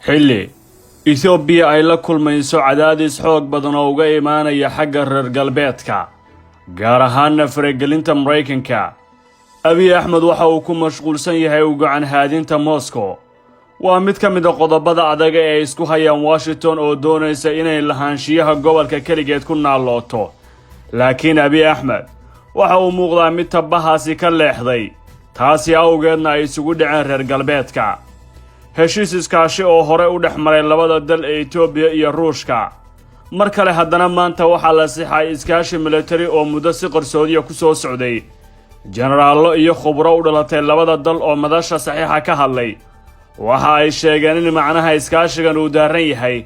Xilli Etoobiya ay la kulmayso cadaadis xoog badan oo uga imaanaya xagga reer galbeedka, gaar ahaanna faragelinta Maraykanka, Abiy Axmed waxa uu ku mashquulsan yahay u gacan haadinta Moscow. Waa mid ka mid ah qodobada adag ee ay isku hayaan Washington oo doonaysa inay lahaanshiyaha gobolka keligeed ku naallooto, laakiin Abiy Axmed waxa uu muuqdaa mid tabbahaasi ka leexday, taasi awgeedna ay isugu dhaceen reer galbeedka. Heshiis iskaashi oo hore u dhex maray labada dal ee Etoobiya iyo Ruushka, mar kale haddana maanta waxaa la saxiixay iskaashi militari oo muddo si qarsoodiya ku soo socday. Jenaraallo iyo khubro u dhalatay labada dal oo madasha saxiixa ka hadlay waxa ay sheegeen in macnaha iskaashigan uu daaran yahay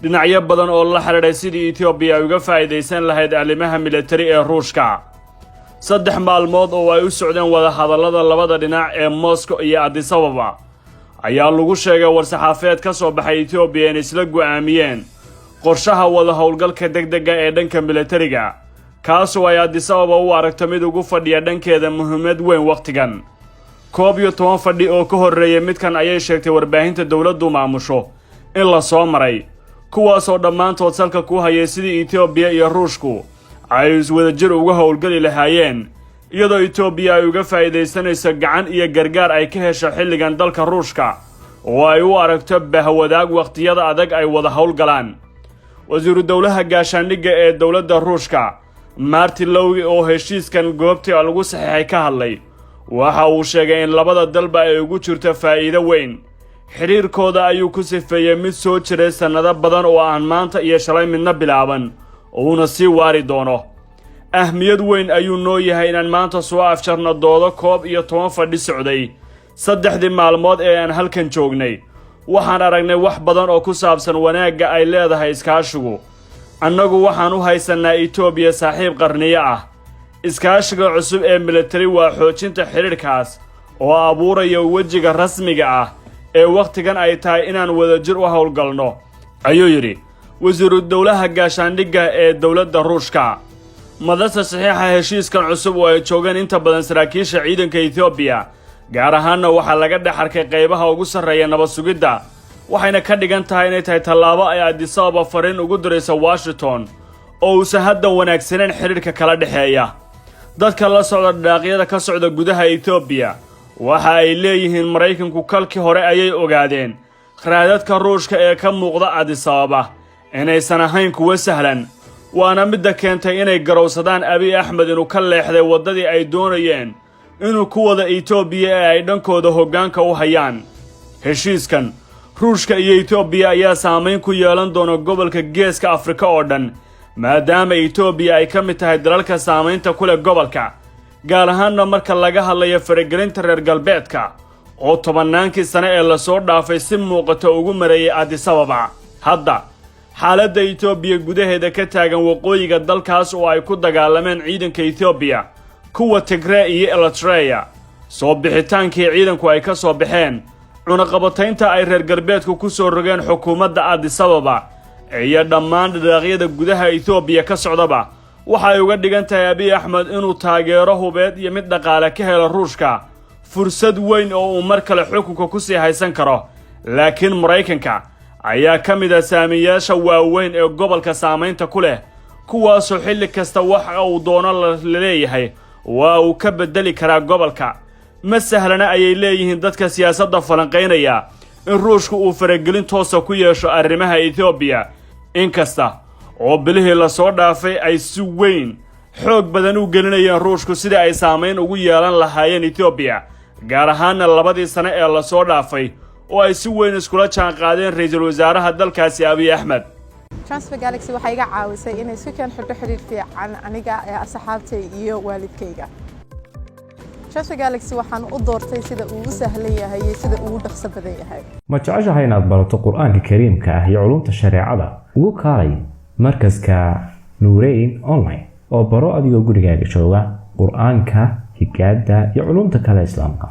dhinacyo badan oo la xidhiidhay sidii Etoobiya ay uga faa'iidaysan lahayd arrimaha militari ee Ruushka. 3 maalmood oo ay u socdeen wadahadallada labada dhinac ee Moscow iyo Addis Ababa ayaa lagu sheegay war-saxaafeed ka soo baxay Etoobiya in isla go'aamiyeen qorshaha wada howlgalka degdega ee dhanka militariga, kaasoo ay Addis Ababa u aragto mid ugu fadhiya dhankeeda muhiimad weyn wakhtigan. 11 fadhi oo ka horreeyay midkan ayay sheegtay warbaahinta dowladdu maamusho in la soo maray, kuwaasoo dhammaantood salka ku hayay sidii Etoobiya iyo Ruushku ay iswadajir uga howlgeli lahaayeen, iyadoo Etoobiya ay uga faa'iidaysanayso gacan iyo gargaar ay ka hesho xilligan dalka Ruushka oo ay u aragto bahwadaag wakhtiyada adag ay wada howlgalaan. Wasiiru dowlaha gaashaandhigga ee dowladda Ruushka, Martin Lowgi, oo heshiiskan goobtii lagu saxiixay ka hadlay, waxa uu sheegay in labada dalba ay ugu jirto faa'iido weyn. Xidhiirkooda ayuu ku sifeeyey mid soo jiray sannado badan oo aan maanta iyo shalay midna bilaaban, uuna sii waari doono. "Ahmiyad weyn ayuu noo yahay inaan maanta soo afjarno doodo 11 fadhi socday. 3dii maalmood ee aan halkan joognay waxaan aragnay wax badan oo ku saabsan wanaagga ay leedahay iskaashigu. Annagu waxaan u haysannaa Etoobiya saaxiib qarniyo ah. Iskaashiga cusub ee militari waa xoojinta xidhiidhkaas oo abuuraya wejiga rasmiga ah ee wakhtigan ay tahay inaan wadajir u howlgalno," ayuu yidhi wasiiru dowlaha gaashaandhigga ee dowladda Ruushka. Madasha saxiixa heshiiskan cusub oo ay joogeen inta badan saraakiisha ciidanka Etoobiya, gaar ahaanna waxaa laga dhex arkay qaybaha ugu sarreeya nabad sugidda, waxayna ka dhigan tahay inay tahay tallaabo ay Addis Ababa fariin ugu dirayso Washington oo uusan hadda wanaagsaneyn xidhiidhka kala dhexeeya. Dadka la socda dhaqdhaqaaqyada ka socda gudaha Etoobiya waxa ay leeyihiin Maraykanku kalkii hore ayay ogaadeen raadadka Ruushka ee ka muuqda Addis Ababa inaysan ahayn kuwo sahlan, waana midda keentay inay garowsadaan Abiy Axmed inuu ka leexday waddadii ay doonayeen inuu ku wada Etoobiya ee ay dhankooda hoggaanka u hayaan. Heshiiskan Ruushka iyo Etoobiya ayaa saamayn ku yeelan doona gobolka Geeska Afrika oo dhan, maadaama Etoobiya ay ka mid tahay dalalka saamaynta ku leh gobolka, gaar ahaanna marka laga hadlayo faragelinta reer galbeedka oo tobannaankii sane ee lasoo dhaafay si muuqata ugu mareeyay Addis Ababa. Hadda xaaladda Etoobiya gudaheeda ka taagan, waqooyiga dalkaas oo ay ku dagaalameen ciidanka Etoobiya, kuwa Tigree iyo Eritreya, soo bixitaankii ciidanku ay ka soo baxeen, cunaqabataynta ay reer galbeedku ku soo rogeen xukuumadda Addis Ababa iyo dhammaan dhaqdhaqaaqyada gudaha Etoobiya ka socdaba, waxa ay uga dhigan tahay Abiy Axmed inuu taageero hubeed iyo mid dhaqaale ka helo Ruushka, fursad weyn oo uu mar kale xukunka ku sii haysan karo. Laakiin Maraykanka ayaa ka mid ah saamiyaasha waaweyn ee gobolka saamaynta ku leh, kuwaasoo xilli kasta waxa uu doono la leeyahay waa uu ka beddeli karaa gobolka. Ma sahlana, ayay leeyihiin dadka siyaasadda falanqaynaya, in Ruushku uu faragelin toosa ku yeesho arrimaha Etoobiya, inkasta oo bilihii lasoo dhaafay ay si weyn xoog badan u gelinayeen Ruushku sidii ay saamayn ugu yeelan lahaayeen Etoobiya, gaar ahaana 2dii sane ee lasoo dhaafay oo ay si weyn iskula jaan qaadeen ra-iisul wasaaraha dalkaasi Abiy Axmed. Transfer Galaxy waxay iga caawisay inay isku keen xidho xidhiidh fiican aniga ee asxaabtay iyo waalidkayga. Transfer Galaxy waxaan u doortay sida uu u sahlan yahay iyo sida uu u dhaqso badan yahay. Ma jeceshahay inaad barato Qur-aanka Kariimka ah iyo culumta shareecada? Ugu kaalay markaska Nuureyn Online oo baro adigoo gurigaaga jooga Qur-aanka, higaada iyo culumta kale Islaamka.